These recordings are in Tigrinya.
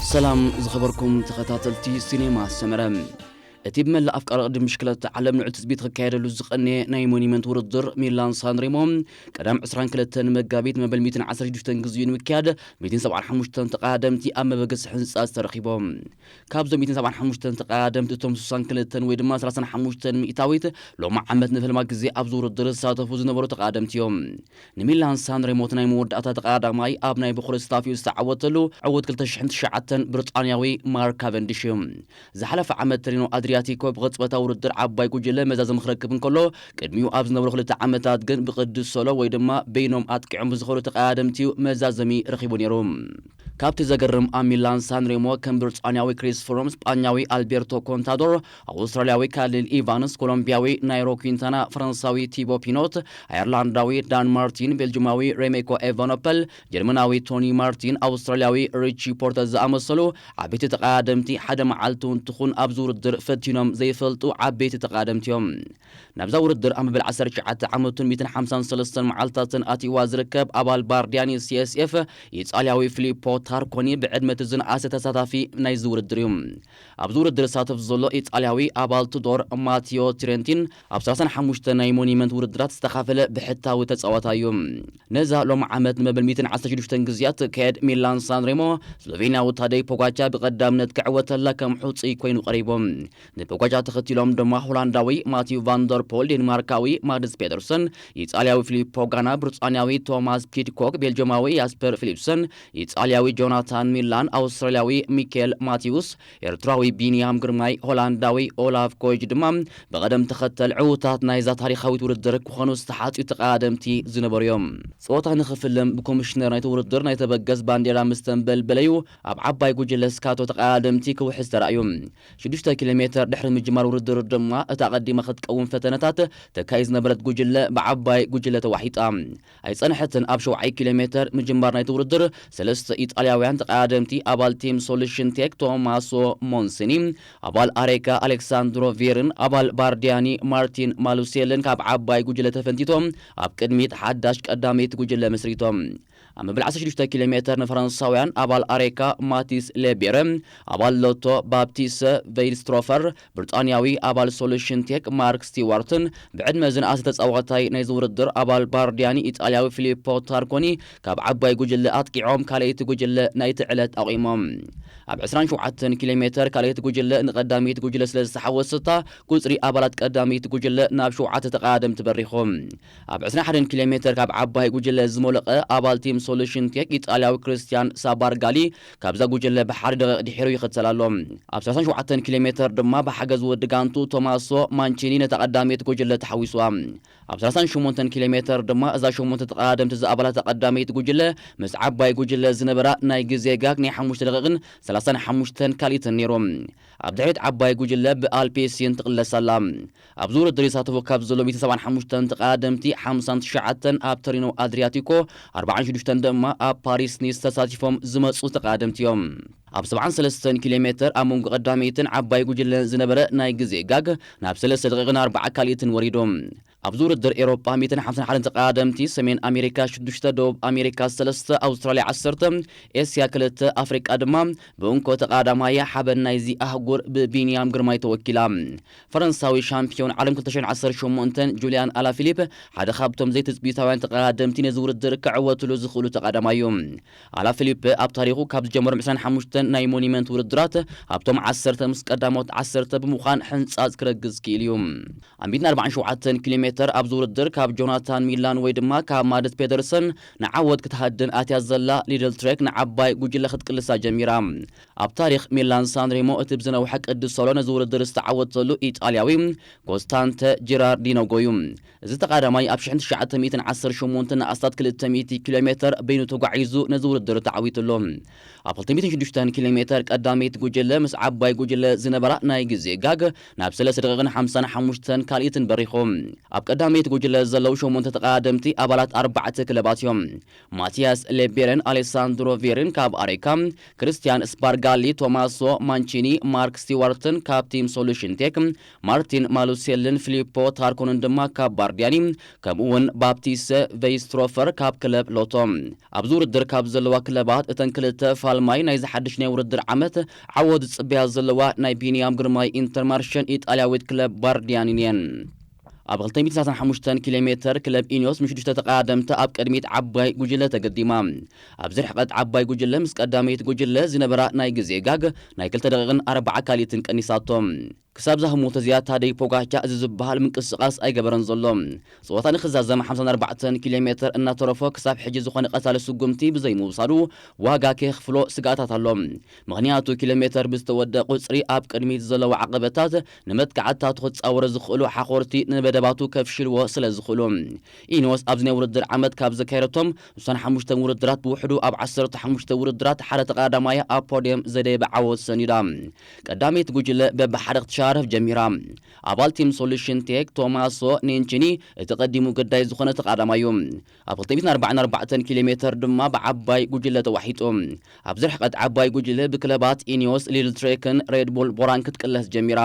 ሰላም ዝኸበርኩም ተኸታተልቲ ሲኔማ ሰመረ። እቲ ብመላእ ኣፍቃሪ ቅድድም ብሽክለታ ዓለም ልዑል ትጽቢት ክካየደሉ ዝቐነየ ናይ ሞኒመንት ውድድር ሚላን ሳንሬሞ ቀዳም ዕስራን ክልተን መጋቢት መበል ሚእትን ዓሰርተ ሽዱሽተን ግዜኡ ንምክያድ ሚእትን ሰብዓን ሓሙሽተን ተቐዳደምቲ ኣብ መበገሲ ህንጻ ተረኺቦም። ካብዞም ሚእትን ሰብዓን ሓሙሽተን ተቐዳደምቲ እቶም ስሳን ክልተን ወይ ድማ ሰላሳን ሓሙሽተን ሚእታዊት ሎሚ ዓመት ንፈልማ ግዜ ኣብዚ ውድድር ዝሳተፉ ዝነበሩ ተቐዳደምቲ እዮም። ንሚላን ሳንሬሞ እቲ ናይ መወዳእታ ተቐዳዳማይ ኣብ ናይ በኹሪ ስታፊኡ ዝተዓወተሉ ዕውት ክልተ ሽሕን ትሽዓተን ብሪጣንያዊ ማርክ ካቨንዲሽ እዩ። ዝሓለፈ ዓመት ተሪኖ ኣድሪያቲኮ ብቕጽበታዊ ውድድር ዓባይ ጉጅለ መዛዘሚ ክረክብ እንከሎ፣ ቅድሚኡ ኣብ ዝነበሩ ክልተ ዓመታት ግን ብቅዲ ሶሎ ወይ ድማ በይኖም ኣጥቂዖም ብዝኸዱ ተቐዳደምቲ እዩ መዛዘሚ ረኺቡ ነይሩ። ካብቲ ዘገርም ኣብ ሚላን ሳንሬሞ ከም ብሪጣንያዊ ክሪስ ፍሮም፣ ስጳኛዊ ኣልቤርቶ ኮንታዶር፣ ኣውስትራልያዊ ካሊል ኢቫንስ፣ ኮሎምቢያዊ ናይሮ ኲንታና፣ ፈረንሳዊ ቲቦ ፒኖት፣ ኣየርላንዳዊ ዳን ማርቲን፣ ቤልጅማዊ ሬሜኮ ኤቫኖፐል፣ ጀርመናዊ ቶኒ ማርቲን፣ ኣውስትራልያዊ ሪቺ ፖርተር ዝኣመሰሉ ዓበይቲ ተቐዳደምቲ ሓደ መዓልቲ እውን ትኹን ኣብዚ ውድድር ፈቲኖም ዘይፈልጡ ዓበይቲ ተቐዳደምቲ እዮም። ናብዛ ውድድር ኣብ መበል ዓሰርተ ትሽዓተ ዓመቱን ሚእትን ሓምሳን ሰለስተን መዓልታትን ኣትይዋ ዝርከብ ኣባል ባርዲያኒ ሲኤስኤፍ ኢጣልያዊ ፊሊፖ ታርኮኒ ብዕድመ እቲ ዝነኣሰ ተሳታፊ ናይዚ ውድድር እዩ። ኣብዚ ውድድር ዝሳተፍ ዘሎ ኢጣልያዊ ኣባል ቱዶር ማቲዮ ትሬንቲን ኣብ ሰላሳን ሓሙሽተን ናይ ሞኒመንት ውድድራት ዝተኻፈለ ብሕታዊ ተጻዋታይ እዩ። ነዛ ሎም ዓመት ንመበል ሚእትን ዓሰርተ ሽዱሽተን ግዜያት ትካየድ ሚላን ሳንሬሞ፣ ስሎቬንያዊ ታደይ ፖጋቻ ብቐዳምነት ክዕወተላ ከም ሕጹይ ኮይኑ ቀሪቡ። ንፖጋቻ ተኸቲሎም ድማ ሆላንዳዊ ማቲው ቫንደር ፖል፣ ዴንማርካዊ ማድስ ፔደርሰን፣ ኢጣልያዊ ፊሊፖ ጋና፣ ብሪጣንያዊ ቶማስ ፒድኮክ፣ ቤልጅማዊ ያስፐር ፊሊፕሰን፣ ኢጣልያዊ ጆናታን ሚላን፣ ኣውስትራልያዊ ሚኬል ማቲውስ፣ ኤርትራዊ ቢንያም ግርማይ፣ ሆላንዳዊ ኦላፍ ኮይጅ ድማ ብቐደም ተኸተል ዕዉታት ናይዛ ታሪኻዊት ውድድር ክኾኑ ዝተሓጽዩ ተቐዳደምቲ ዝነበሩ እዮም። ጸወታ ንኽፍልም ብኮሚሽነር ናይቲ ውድድር ናይ ተበገስ ባንዴራ ምስ ተንበልበለዩ ኣብ ዓባይ ጉጅለ ስካቶ ተቐዳደምቲ ክውሕዝ ተራእዩ። ሽዱሽተ ኪሎ ሜተር ድሕሪ ምጅማር ውድድር ድማ እታ ቀዲማ ክትቀውም ፈተነታት ተካይ ዝነበረት ጉጅለ ብዓባይ ጉጅለ ተዋሒጣ። ኣይጸንሐትን። ኣብ ሸውዓይ ኪሎ ሜተር ምጅማር ናይቲ ውድድር ሰለስተ ኢጣልያውያን ተቐዳደምቲ ኣባል ቲም ሶሉሽን ቴክ ቶማሶ ሞንሲኒ፣ ኣባል ኣሬካ ኣሌክሳንድሮ ቬርን ኣባል ባርዲያኒ ማርቲን ማሉሴልን ካብ ዓባይ ጉጅለ ተፈንቲቶም ኣብ ቅድሚት ሓዳሽ ቀዳመይቲ ጉጅለ መስሪቶም። ኣብ መበል ዓሰርተ ሽዱሽተ ኪሎ ሜተር ንፈረንሳውያን ኣባል ኣሬካ ማቲስ ሌቤረ፣ ኣባል ሎቶ ባፕቲስ ቬይልስትሮፈር ብሪጣንያዊ ኣባል ሶሉሽን ቴክ ማርክ ስቲዋርትን ብዕድመ ዝነኣሰ ተጻዋታይ ናይዚ ውድድር ኣባል ባርዲያኒ ኢጣልያዊ ፊሊፖ ታርኮኒ ካብ ዓባይ ጉጅለ ኣጥቂዖም ካልኣይቲ ጉጅለ ናይቲ ዕለት ኣቑሞም። ኣብ ዕስራን ሸውዓተን ኪሎ ሜተር ካልኣይቲ ጉጅለ ንቐዳመይቲ ጉጅለ ስለ ዝተሓወሰታ ቁጽሪ ኣባላት ቀዳመይቲ ጉጅለ ናብ ሸውዓተ ተቐዳደምቲ በሪኹ። ኣብ ዕስራን ሓደን ኪሎ ሜተር ካብ ዓባይ ጉጅለ ዝሞለቐ ኣባል ቲም ሶሉሽን ቴክ ኢጣልያዊ ክርስቲያን ሳባርጋሊ ካብዛ ጉጅለ ብሓደ ደቂቕ ድሒሩ ይኽተል ኣሎ። ኣብ ሰላሳን ሸውዓተን ኪሎ ሜተር ድማ ብሓገዝ ወዲ ጋንቱ ቶማሶ ማንቺኒ ነታ ቀዳመይቲ ጉጅለ ተሓዊስዋ። ኣብ ሰላሳን ሸሞንተን ኪሎ ሜተር ድማ እዛ ሸሞንተ ተቐዳደምቲ ዝኣባላታ ቀዳመይቲ ጉጅለ ምስ ዓባይ ጉጅለ ዝነበራ ናይ ግዜ ጋግ ናይ ሓሙሽተ ደቂቕን ሰላሳን ሓሙሽተን ካልኢትን ነይሩ። ኣብ ድሕሪት ዓባይ ጉጅለ ብኣልፔሲን ትቕለስ ኣላ። ኣብዚ ውድድር ይሳተፉ ካብ ዘለዉ ሚእትን ሰብዓን ሓሙሽተን ተቐዳደምቲ ሓምሳን ትሽዓተን ኣብ ተሪኖ ኣድሪያቲኮ፣ ኣርባዓን ሽዱሽተን ድማ ኣብ ፓሪስ ኒስ ተሳቲፎም ዝመጹ ተቐዳደምቲ እዮም። ኣብ ሰብዓን ሰለስተን ኪሎ ሜተር ኣብ መንጎ ቀዳመይትን ዓባይ ጉጅለን ዝነበረ ናይ ግዜ ጋግ ናብ ሰለስተ ደቂቕን ኣርባዓ ካልኢትን ወሪዱ። ኣብዚ ውድድር ኤሮጳ ሚእትን ሓምሳን ሓደን ተቐዳደምቲ፣ ሰሜን ኣሜሪካ ሽዱሽተ፣ ደቡብ ኣሜሪካ ሰለስተ፣ ኣውስትራልያ ዓሰርተ፣ ኤስያ ክልተ፣ ኣፍሪቃ ድማ ብእንኮ ተቐዳዳማያ ሓበን ናይዚ ኣህጉር ብቢንያም ግርማይ ተወኪላ። ፈረንሳዊ ሻምፒዮን ዓለም ክልተ ሽሕን ዓሰርተ ሸሞንተን ጁልያን ኣላፊሊፕ ሓደ ካብቶም ዘይትጽቢታውያን ተቐዳደምቲ ነዚ ውድድር ክዕወትሉ ዝኽእሉ ተቐዳዳማይ እዩ። ኣላፊሊፕ ኣብ ታሪኹ ካብ ዝጀመሮም ዕስራን ሓሙሽተን ናይ ሞኒመንት ውድድራት ኣብቶም ዓሰርተ ምስ ቀዳሞት ዓሰርተ ብምዃን ሕንጻጽ ክረግጽ ክኢሉ እዩ። ኣብ ሚእትን ኣርባዓን ሸውዓተን ኪሎ ሜተር ኣብዚ ውድድር ካብ ጆናታን ሚላን ወይ ድማ ካብ ማድስ ፔደርሰን ንዓወት ክትሃድን ኣትያ ዘላ ሊድል ትሬክ ንዓባይ ጉጅለ ክትቅልሳ ጀሚራ። ኣብ ታሪኽ ሚላን ሳንሬሞ እቲ ብዝነውሐ ቅዲ ሶሎ ነዚ ውድድር ዝተዓወተሉ ኢጣልያዊ ኮስታንተ ጀራርዲኖ ጎዩ። እዚ ተቐዳዳማይ ኣብ ሽሕን ትሽዓተ ሚእትን ዓሰርተ ሸሞንተ ንኣስታት ክልተ ሚእቲ ኪሎ ሜተር በይኑ ተጓዒዙ ነዚ ውድድር ተዓዊቱ ኣሎ። ኣብ ክልተ ሚእትን ሽዱሽተን ኪሎ ሜተር ቀዳመይቲ ጉጅለ ምስ ዓባይ ጉጅለ ዝነበራ ናይ ግዜ ጋግ ናብ ሰለስተ ደቂቕን ሓምሳን ሓሙሽተን ካልኢትን በሪኹ። ኣብ ቀዳመይቲ ጉጅለ ዘለዉ ሸሞንተ ተቐዳደምቲ ኣባላት ኣርባዕተ ክለባት እዮም። ማቲያስ ሌቤረን ኣሌሳንድሮ ቬርን ካብ ኣሬካ፣ ክርስቲያን ስፓርጋሊ፣ ቶማሶ ማንቺኒ፣ ማርክ ስቲዋርትን ካብ ቲም ሶሉሽን ቴክ፣ ማርቲን ማሉሴልን ፊሊፖ ታርኮንን ድማ ካብ ባርዲያኒ፣ ከምኡ እውን ባፕቲሰ ቬይስትሮፈር ካብ ክለብ ሎቶ። ኣብዚ ውድድር ካብ ዘለዋ ክለባት እተን ክልተ ፋልማይ ናይዚ ሓድሽ ናይ ውድድር ዓመት ዓወት ዝጽበያ ዘለዋ ናይ ቢንያም ግርማይ ኢንተርማርሸን ኢጣልያዊት ክለብ ባርዲያኒን እየን። ኣብ ክልተ ሚእትን ሰላሳን ሓሙሽተን ኪሎ ሜተር ክለብ ኢኒዮስ ምስ ሽዱሽተ ተቐዳደምቲ ኣብ ቅድሚት ዓባይ ጉጅለ ተገዲማ። ኣብዚ ርሕቀት ዓባይ ጉጅለ ምስ ቀዳመይቲ ጉጅለ ዝነበራ ናይ ግዜ ጋግ ናይ ክልተ ደቂቕን ኣርባዓ ካልኢትን ቀኒሳቶ። ክሳብ እዛ ህሞት እዚኣ ታደይ ፖጋቻ እዚ ዝበሃል ምንቅስቓስ ኣይገበረን ዘሎ። ጸወታ ንኽዛዘም ሓምሳን ኣርባዕተን ኪሎ ሜተር እናተረፎ ክሳብ ሕጂ ዝኾነ ቀታሊ ስጉምቲ ብዘይምውሳዱ ዋጋ ከየኽፍሎ ስግኣታት ኣሎ። ምኽንያቱ ኪሎ ሜተር ብዝተወደ ቁጽሪ ኣብ ቅድሚት ዘለዉ ዓቐበታት ንመጥቃዕትታቱ ክጻወሩ ዝኽእሉ ሓኾርቲ ንመደባቱ ከፍሽልዎ ስለ ዝኽእሉ። ኢኒዮስ ኣብዚ ናይ ውድድር ዓመት ካብ ዘካየደቶም ስሳን ሓሙሽተን ውድድራት ብውሕዱ ኣብ ዓሰርተ ሓሙሽተ ውድድራት ሓደ ተቐዳዳማይ ኣብ ፖድየም ዘደየበ ዓወት ሰኒዳ። ቀዳመይቲ ጉጅለ በብሓደ ክትሸራረፍ ጀሚራ። ኣባል ቲም ሶሉሽን ቴክ ቶማሶ ኔንቺኒ እቲ ቀዲሙ ግዳይ ዝኾነ ተቐዳዳማይ እዩ። ኣብ ክልተ ሚእትን ኣርባዓን ኣርባዕተን ኪሎ ሜተር ድማ ብዓባይ ጉጅለ ተዋሒጡ። ኣብዚ ርሕቀት ዓባይ ጉጅለ ብክለባት ኢኒዮስ፣ ሊድል ትሬክን ሬድ ቡል ቦራን ክትቅለስ ጀሚራ።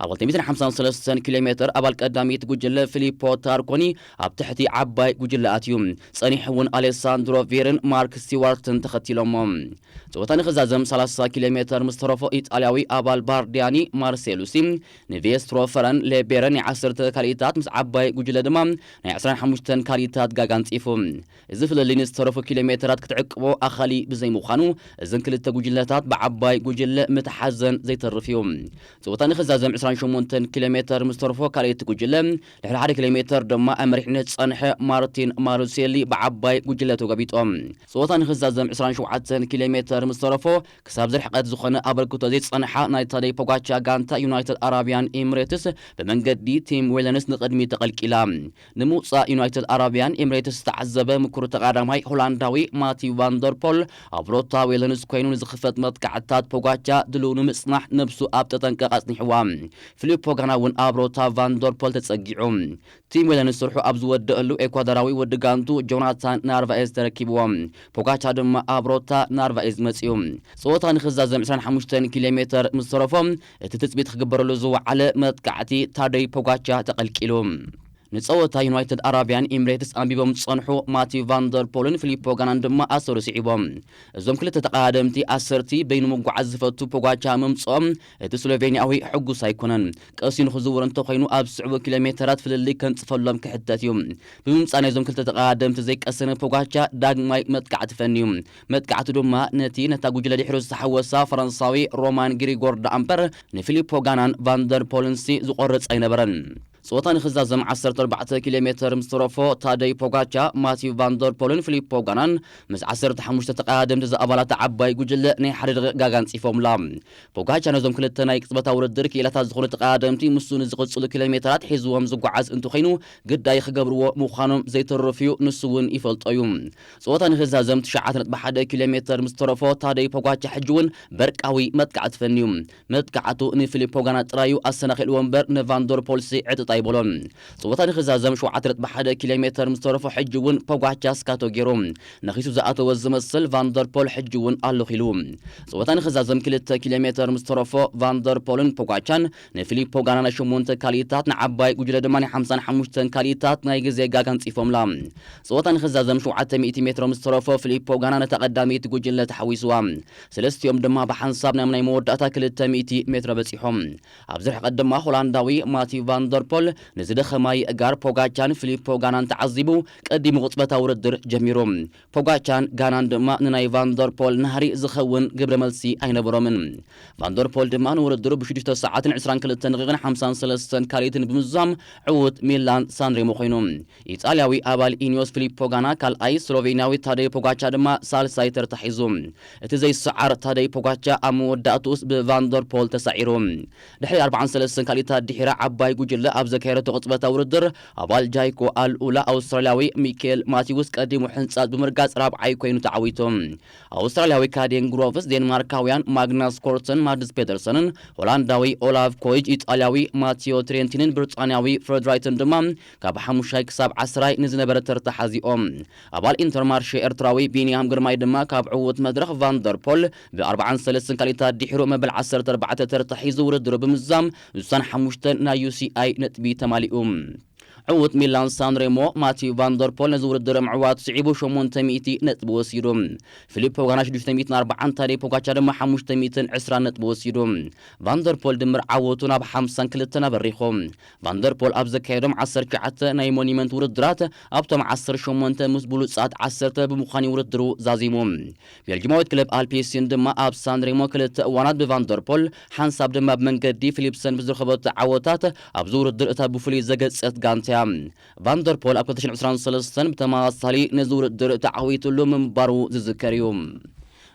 ኣብ ክልተ ሚእትን ሓምሳን ሰለስተን ኪሎ ሜተር ኣባል ቀዳመይቲ ጉጅለ ፊሊፖ ታርኮኒ ኣብ ትሕቲ ዓባይ ጉጅለ ኣትዩ። ጸኒሑ እውን ኣሌሳንድሮ ቬርን ማርክ ስቲዋርትን ተኸቲሎሞ። ጸወታ ንኽዛዘም ሰላሳ ኪሎ ሜተር ምስ ተረፎ ኢጣልያዊ ኣባል ባርዲያኒ ማርሴሉሲ ንቬስትሮፈረን ሌቤረን ናይ ዓሰርተ ካልኢታት ምስ ዓባይ ጉጅለ ድማ ናይ ዕስራን ሓሙሽተን ካልኢታት ጋግ ኣንጺፉ። እዚ ፍልልይ ንዝተረፉ ኪሎ ሜተራት ክትዕቅቦ ኣኻሊ ብዘይምዃኑ እዘን ክልተ ጉጅለታት ብዓባይ ጉጅለ ምትሓዘን ዘይተርፍ እዩ። ጸወታ ንኽዛዘም ዕስራን ሸሞንተን ኪሎ ሜተር ምስ ተረፎ ካልኣይቲ ጉጅለ ልዕሊ ሓደ ኪሎ ሜተር ድማ ኣብ መሪሕነት ዝጸንሐ ማርቲን ማሩሴሊ ብዓባይ ጉጅለ ተጎቢጦም። ጸወታ ንኽዛዘም ዕስራን ሸውዓተን ኪሎ ሜተር ምስ ተረፎ ክሳብ ዝርሕቀት ዝኾነ ኣበርክቶ ዘይጸንሓ ናይ ታደይ ፖጋቻ ጋንታ ዩናይትድ ኣራብያን ኤምሬትስ ብመንገዲ ቲም ዌለንስ ንቕድሚት ተቐልቂላ። ንምውጻእ ዩናይትድ ኣራብያን ኤምሬትስ ዝተዓዘበ ምኩር ተቐዳዳማይ ሆላንዳዊ ማቲው ቫንደርፖል ኣብ ሮታ ዌለንስ ኮይኑ ንዝኽፈት መጥቃዕትታት ፖጋቻ ድልው ንምጽናሕ ነብሱ ኣብ ተጠንቀቕ ኣጽኒሕዋ። ፊሊፖ ጋና እውን ኣብ ሮታ ቫንደርፖል ተጸጊዑ። ቲም ዌለንስ ስርሑ ኣብ ዝወደአሉ ኤኳዶራዊ ወዲ ጋንቱ ጆናታን ናርቫኤዝ ተረኪብዎ። ፖጋቻ ድማ ኣብ ሮታ ናርቫኤዝ መጺኡ። ጸወታ ንኽዛዘም ዕስራን ሓሙሽተን ኪሎ ሜተር ምስ ተረፎ እቲ ትጽቢት ክግበረሉ ዝወዓለ መጥቃዕቲ ታደይ ፖጋቻ ተቐልቂሉ። ንጸወታ ዩናይትድ ኣራብያን ኤምሬትስ ኣንቢቦም ዝጸንሑ ማቲው ቫንደርፖልን ፊሊፖ ጋናን ድማ ኣሰሩ ስዒቦም። እዞም ክልተ ተቐዳደምቲ ኣሰርቲ በይኑ ምጉዓዝ ዝፈቱ ፖጋቻ ምምጽኦም እቲ ስሎቬንያዊ ሕጉስ ኣይኮነን። ቀሲኑ ክዝውር እንተኾይኑ ኣብ ዝስዕቡ ኪሎ ሜተራት ፍልልይ ከንጽፈሎም ክሕተት እዩ። ብምምጻእ ናይዞም ክልተ ተቐዳደምቲ ዘይቀሰነ ፖጋቻ ዳግማይ መጥቃዕቲ ፈንዩ። መጥቃዕቱ ድማ ነቲ ነታ ጉጅለ ድሕሩ ዝተሓወሳ ፈረንሳዊ ሮማን ግሪጎር ደኣ እምበር ንፊሊፖ ጋናን ቫንደርፖልን ሲ ዝቖርጽ ኣይነበረን። ጸወታ ንኽዛዘም ዓሰርተ ኣርባዕተ ኪሎ ሜተር ምስ ተረፎ ታደይ ፖጋቻ፣ ማቲው ቫንደርፖልን ፊሊፖ ጋናን ምስ ዓሰርተ ሓሙሽተ ተቐዳደምቲ ዝኣባላት ዓባይ ጉጅለ ናይ ሓደ ደቂቕ ጋጋ ኣንጺፎምላ። ፖጋቻ ነዞም ክልተ ናይ ቅጽበታዊ ውድድር ክኢላታት ዝኾኑ ተቐዳደምቲ ምስኡ ንዝቕጽሉ ኪሎ ሜተራት ሒዝዎም ዝጓዓዝ እንተኾይኑ ግዳይ ክገብርዎ ምዃኖም ዘይተርፍ እዩ፣ ንሱ እውን ይፈልጦ እዩ። ጸወታ ንኽዛዘም ትሽዓተ ነጥቢ ሓደ ኪሎ ሜተር ምስ ተረፎ ታደይ ፖጋቻ ሕጂ እውን በርቃዊ መጥቃዕቲ ፈንዩ። መጥቃዕቱ ንፊሊፖ ጋና ጥራዩ ኣሰናኺልዎ እምበር ንቫንደርፖልሲ ዕጥጥ ኣይበሎን። ጸወታ ንኽዛዘም ሸውዓተ ነጥቢ ሓደ ኪሎ ሜተር ምስ ተረፎ ሕጂ እውን ፖጋቻ ስካቶ ገይሩ ነኺሱ ዝኣተወ ዝመስል ቫንደርፖል ሕጂ እውን ኣለኺሉ። ጸወታ ንኽዛዘም ክልተ ኪሎ ሜተር ምስ ተረፎ ቫንደርፖልን ፖጋቻን ንፊሊፖ ጋና ናይ ሸሞንተ ካልኢታት ንዓባይ ጉጅለ ድማ ናይ ሓምሳን ሓሙሽተን ካልኢታት ናይ ግዜ ጋግ ኣንጺፎምላ። ጸወታ ንኽዛዘም ሸውዓተ ሚእቲ ሜትሮ ምስ ተረፎ ፊሊፖ ጋና ነታ ቀዳመይቲ ጉጅለ ተሓዊስዋ። ሰለስቲኦም ድማ ብሓንሳብ ናብ ናይ መወዳእታ ክልተ ሚእቲ ሜትሮ በጺሖም። ኣብዚ ርሕቀት ድማ ሆላንዳዊ ማቲው ቫንደርፖል ንዝደኸማ የእጋር ፖጋቻን ፊሊፖ ጋናን ተዓዚቡ ቀዲሙ ቅጽበታዊ ውድድር ጀሚሩ። ፖጋቻን ጋናን ድማ ንናይ ቫንደርፖል ናህሪ ዝኸውን ግብረ መልሲ ኣይነበሮምን። ቫንደርፖል ድማ ንውድድሩ ብሽዱሽተ ሰዓትን ዕስራን ክልተን ደቂቕን ሓምሳን ሰለስተን ካልኢትን ብምዝዛም ዕዉት ሚላን ሳንሬሞ ኮይኑ። ኢጣልያዊ ኣባል ኢኒዮስ ፊሊፖ ጋና ካልኣይ፣ ስሎቬንያዊ ታደይ ፖጋቻ ድማ ሳልሳይ ተርታ ሒዙ። እቲ ዘይሰዓር ታደይ ፖጋቻ ኣብ መወዳእትኡስ ብቫንደርፖል ተሳዒሩ። ድሕሪ ኣርባዓን ሰለስተን ካልኢታት ድሒራ ዓባይ ጉጅለ ኣብ ዘካየደቶ ቅጽበታዊ ውድድር ኣባል ጃይኮ ኣልኡላ ኣውስትራልያዊ ሚካኤል ማቲውስ ቀዲሙ ሕንጻት ብምርጋጽ ራብዓይ ኮይኑ ተዓዊቱ። ኣውስትራልያዊ ካዴን ግሮቭስ ዴንማርካውያን ማግናስ ኮርትን ማድስ ፔደርሰንን፣ ሆላንዳዊ ኦላቭ ኮይጅ፣ ኢጣልያዊ ማቲዮ ትሬንቲንን ብሪጣንያዊ ፍረድራይትን ድማ ካብ ሓሙሻይ ክሳብ ዓስራይ ንዝነበረ ተርታ ሓዚኦም። ኣባል ኢንተርማርሼ ኤርትራዊ ቢንያም ግርማይ ድማ ካብ ዕዉት መድረኽ ቫንደርፖል ብ ኣርባዓን ሰለስተን ካልኢታት ድሒሩ መበል ዓሰርተ ኣርባዕተ ተርታ ሒዙ ውድድሩ ብምዝዛም ዝሳን ሓሙሽተ ናይ ዩሲኣይ ነጥቢ ተማሊኡ። ዕዉት ሚላን ሳንሬሞ ማቲዩ ቫንደርፖል ነዚ ውድድር ምዕዋት ስዒቡ ሸሞንተ ሚእቲ ነጥቢ ወሲዱ። ፊሊፕ ፖጋና ሽዱሽተ ሚእትን ኣርባዓን፣ ታዴ ፖጋቻ ድማ ሓሙሽተ ሚእትን ዕስራን ነጥቢ ወሲዱ። ቫንደርፖል ድምር ዓወቱ ናብ ሓምሳን ክልተን ኣበሪኹ። ቫንደርፖል ኣብ ዘካየዶም ዓሰርተ ትሽዓተ ናይ ሞኒመንት ውድድራት ኣብቶም ዓሰርተ ሸሞንተ ምስ ብሉጻት ዓሰርተ ብምዃን ውድድሩ ዛዚሙ። ቤልጂማዊት ክለብ ኣልፒሲን ድማ ኣብ ሳንሬሞ ክልተ እዋናት ብቫንደርፖል፣ ሓንሳብ ድማ ብመንገዲ ፊሊፕሰን ብዝረኸበቶ ዓወታት ኣብዚ ውድድር እታ ብፍሉይ ዘገጸት ጋንታ እያ። ቫንደርፖል ኣብ ክልተ ሽሕን ዕስራን ሰለስተን ብተመሳሳሊ ነዚ ውድድር ተዓዊትሉ ምንባሩ ዝዝከር እዩ።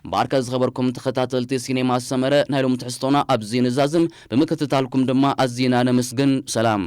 እምበኣርከ ዝኸበርኩም ተኸታተልቲ ሲኔማ ሰመረ፣ ናይ ሎሚ ትሕዝቶና ኣብዚ ንዛዝም። ብምክትታልኩም ድማ ኣዚና ነመስግን። ሰላም።